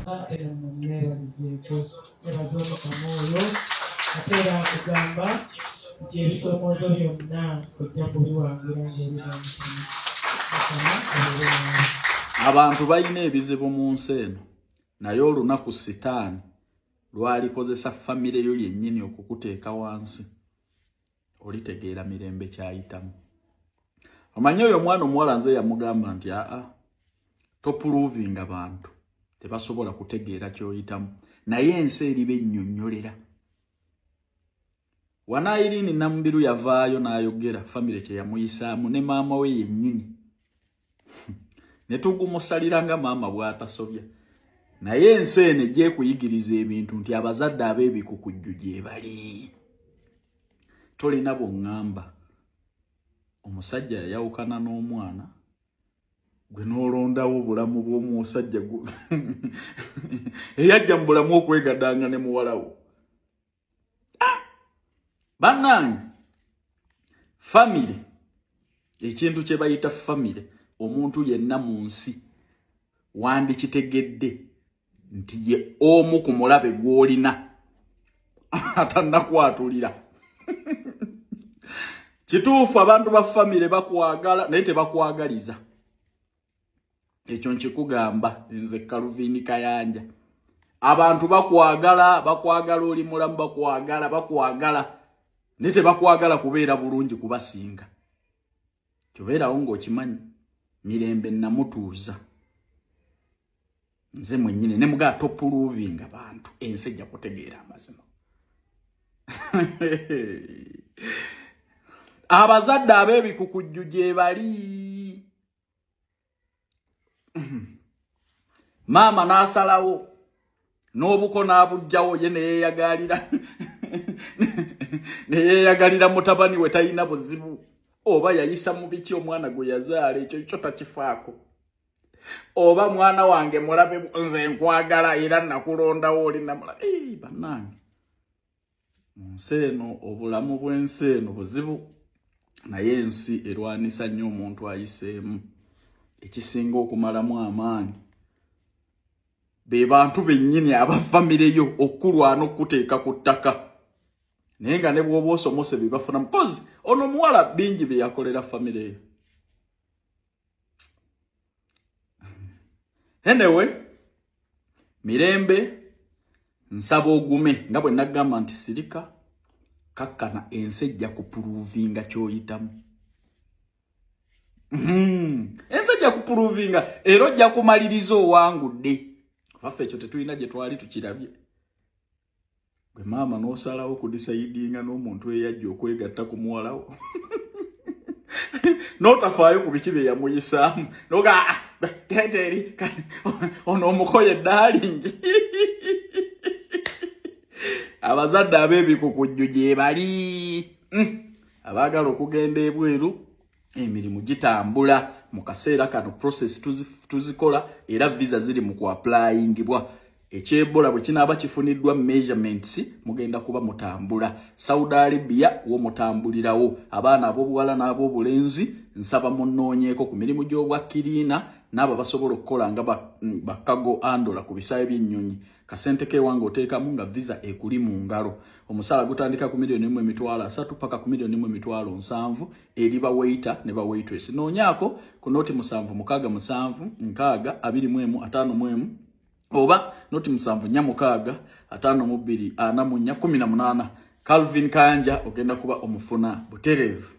Ate nammwe mneebalizeeko. Nebaza Omukama oyo, ate era nkugamba nti ebisoomoozo byonna ojja kubiwangula ng'oli n'Omukama. Mukama abeere naawe. Abantu balina ebizibu mu nsi eno, naye olunaku sitaani lwalikozesa famire yo yennyini okukuteeka wansi, olitegeera Mirembe kyayitamu. Omanyi oyo omwana omuwala nze yamugamba nti aa, toprovinga bantu, tebasobola kutegeera kyoyitamu, naye ensi eriba ennyonnyolera. Wana Irene Namubiru yavaayo n'ayogera famire kye yamuyisaamu ne maama we yennyini, ne tugumusalira nga maama bw'atasobya. Naye ensi eno ejja ekuyigiriza ebintu nti abazadde ab'ebikukujju gye bali. Tolina bw'oŋŋamba omusajja yayawukana n'omwana gwe n'olondawo obulamu bw'omusajja eyajja mu bulamu okwegadanga ne muwalawo. Ah! Bannange, famire, ekintu kye bayita famire, omuntu yenna mu nsi wandikitegedde nti ye omu ku mulabe gw'olina atannakwatulira. Kituufu, abantu ba famire bakwagala naye tebakwagaliza. Ekyo nkikugamba nze Kaluvini Kayanja. Abantu bakwagala, bakwagala oli mulamu, bakwagala, bakwagala, naye tebakwagala kubeera bulungi kubasinga. Kyobeerawo ng'okimanyi. Mirembe namutuuza nze mwennyini ne mugaa toprovinga bantu, ensi ejja kutegeera amazima. Abazadde ab'ebikukujju gye bali. Maama n'asalawo n'obuko n'abuggyawo, ye neyeeyagalira mutabani we. Talina buzibu oba yayisa mu biki omwana gwe yazaala, ekyo kyo takifaako. Oba mwana wange mulabe, nze nkwagala era nakulondawo, oli namulabe. Bannange, mu nsi eno, obulamu bw'ensi eno buzibu, naye ensi erwanisa nnyo omuntu ayiseemu. Ekisinga okumalamu amaanyi be bantu bennyini abafamireyo okulwana okuteeka ku ttaka, naye nga ne bw'oba osomose bye bafunamu. Kozi ono omuwala bingi bye yakolera famire yo. Anyway, Mirembe, nsaba ogume nga bwe nagamba nti sirika, kakkana, ensi ejja kuprovinga kyoyitamu. Ensi ejja kuprovinga era ojja kumaliriza owangudde. Baffe ekyo tetulina gye twali tukirabye. Gwe maama n'osalawo okudecidinga n'omuntu eyajja okwegatta ku muwalawo n'otafaayo ku biki bye yamuyisaamu, noga ah, genda eri ono omukoye darling. Abazadde ab'ebikukujju gye bali. Abaagala okugenda ebweru, emirimu gitambula mu kaseera kano, process tuzikola era visa ziri mu kuapplyingibwa. Ekyebola bwe kinaaba kifuniddwa measurements, mugenda kuba mutambula. Saudi Arabia wo mutambulirawo. Abaana ab'obuwala n'ab'obulenzi, nsaba munoonyeeko ku mirimu gy'obwakkiriina n'abo basobola okukola nga bakago andola ku bisaawe by'ennyonyi. Kasente kewange oteekamu nga visa ekuli mu ngalo. Omusaala gutandika ku 1,300,000 paka ku 1,700,000 eri ba waiter ne ba waitress. Noonyaako ku 076 621 51 oba 074 652 44 18. Calvin Kayanja, ogenda kuba omufuna butereevu.